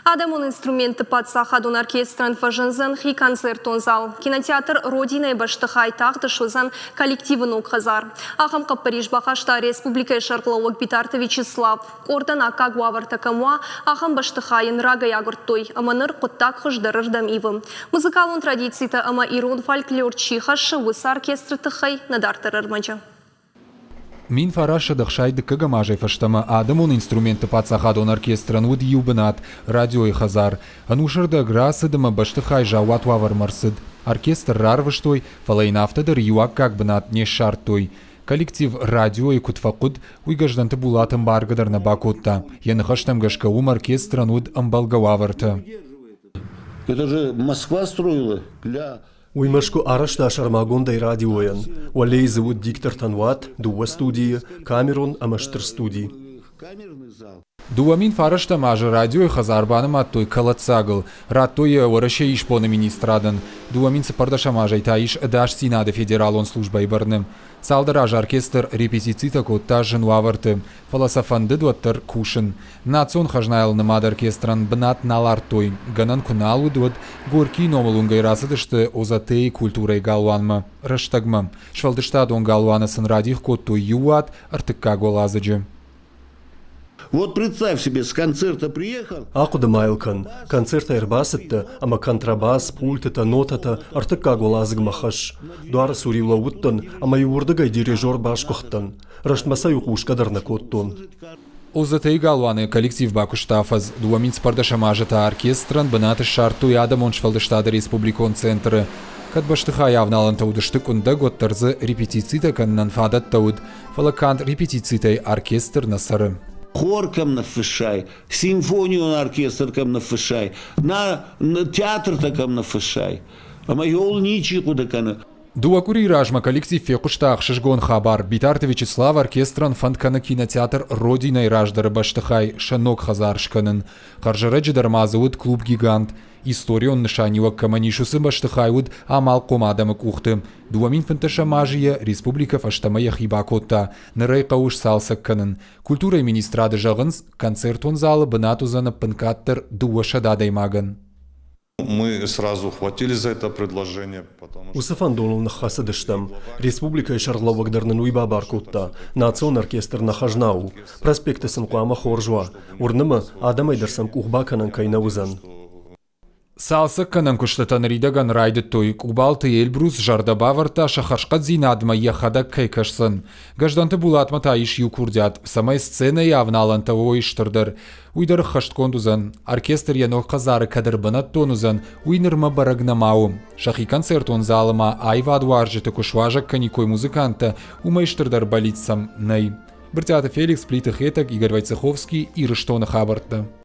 Адӕмон инструментты паддзахадон оркестрӕн фӕзындзӕн хи концертон зал. Кинотеатр «Родина-йы» бӕстыхай тагъд суыдзӕн коллективы ног хӕдзар. Ахӕм хъӕппӕрис бахаста республикӕйы сӕргълӕууӕг Битарты Вячеслав. Къордӕн аккаг уавӕртӕ кӕм уа, ахӕм бӕстыхай йын рагӕй агуырдтой, ӕмӕ ныр хъуыддаг хуыздӕрырдӕм ивы. Музыкалон традицитӕ ӕмӕ ирон фольклор чи хӕссы, уыцы оркестры тыххӕй нӕ дарддӕр ӕрмӕджы. 1960 дыккӕгӕм азӕй фӕстӕмӕ адӕмон инструментты паддзахадон оркестрӕн уыд иу бынат – радиойы хӕдзар. Ӕнусырдӕг рацыд ӕмӕ бӕстыхай заууат уавӕрмӕ ӕрцыд. Оркестр рарвыстой, фӕлӕ йын афтӕ дӕр иу аккаг бынат не ссардтой. Коллектив радиойы куыд фӕхъуыд, уый Гӕздӕнты Булат ӕмбаргӕ дӕр нӕ бакодта. Йӕ ныхӕстӕм гӕсгӕ уым оркестрӕн уыд ӕмбӕлгӕ уавӕртӕ. Это же Москва строила для Уый Мӕскуы арӕзта сӕрмагондӕй радиойӕн. Уӕлейы дзы уыд диктортӕн уат, дыууӕ студийы, камерон ӕмӕ стыр студи. 2009 азы радиойы хӕдзар банымадтой кӕлӕддзагыл, радтой йӕ Уӕрӕсейы исбоны министрадӕн. 2014 азӕй та ис ӕдасдзинады федералон службӕйы бӕрны. Цалдӕр азы оркестр репетицитӕ кодта зын уавӕрты, фӕлӕ сӕ фӕндыд уӕддӕр кусын. Национ хӕзнайыл нымад оркестрӕн бынат нал ардтой. Гӕнӕн куы нал уыд, уӕд Горькийы номыл уынгӕй рацыдысты Озатейы культурӕйы галуанмӕ рӕстӕгмӕ. Сфӕлдыстадон галуаны сын радих кодтой иу уат ӕртыккаг уӕладзыджы. Вот представь себе, с концерта приехал. Ахъуыды ма йыл кӕн, концертӕй ӕрбацыдтӕ ӕмӕ контрабас, пультытӕ, нотӕтӕ ӕртыккаг уӕладзыгмӕ хӕсс. Дуары цур-иу лӕууыдтӕн ӕмӕ-иу уырдыгӕй дирижер басгуыхтӕн. Рӕстмӕ сӕ-иу хъусгӕ дӕр нӕ кодтон. ОЗТ-йы галуаны коллектив бакуыста афӕдз 2014 азы та оркестрӕн бынат ссардтой адӕмон сфӕлдыстады республикон центры. Кӕд бӕстыхайы авналӕнтӕ уыдысты къуындӕг, уӕддӕр дзы репетицитӕ кӕнынӕн фадӕттӕ уыд, фӕлӕ канд репетицитӕй оркестр нӕ цӕры. Хор кӕм ныффыссай, симфонион оркестр кӕм ныффыссай, нӕ театртӕ кӕм ныффыссай, ӕмӕ йыл ничи хъуыды кӕны. Дыууӕ къуырийы размӕ коллектив фехъуыста ӕхсызгон хабар: Битарты Вячеслав оркестрӕн фӕнд кӕны кинотеатр «Родина-йы» раздӕры бӕстыхай сӕ ног хӕдзар скӕнын. Хӕрзӕрӕджы дӕр ма дзы уыд клуб «Гигант». Историон нысаниуӕг кӕмӕн ис, уыцы бӕстыхай уыд амалхъом адӕмы къухты. 2015 азы йӕ республикӕ фӕстӕмӕ йӕхи бакодта. Ныр ӕй хъӕуы сцалцӕг кӕнын. Культурӕйы министрады зӕгъынц, концертон залы бынат уыдзӕн ӕппынкъаддӕр 200 адӕймагӕн. Мы сразу ухватили за это предложение, потому что... Уыцы фӕндоныл ныххӕцыдыстӕм. Республикӕйы сӕргълӕууӕг дӕр нын уый бабар кодта. Национ оркестр нӕ хӕзна у. Проспекты сын хъуамӕ хорз уа. Уырны мӕ, адӕмӕй дӕр сӕм къух бакӕнӕн кӕй нӕ уыдзӕн. Цалцӕггӕнӕн куыстытӕ ныридӕгӕн райдыдтой. Къубалты Эльбрус зӕрдӕ бавӕрдта сӕ хӕрзхъӕддзинадмӕ йӕхӕдӕг кӕй кӕсдзӕн. Гӕздӕнты Булатмӕ та ис иу курдиат, цӕмӕй сценӕйы авналӕнтӕ уой стырдӕр. Уый дӕр ӕххӕстгонд уыдзӕн. Оркестр йӕ ног хӕдзары кӕд ӕрбынӕттон уыдзӕн, уый нырмӕ бӕрӕг нӕма у. Сӕхи концертон залы ма аивадуарзджыты куы суазӕг кӕниккой музыканттӕ, уымӕй стырдӕр бӕллиц сӕм нӕй. Брытъиаты Феликс, Плиты Хетӕг, Игорь Войцеховский, Ирыстоны хабӕрттӕ.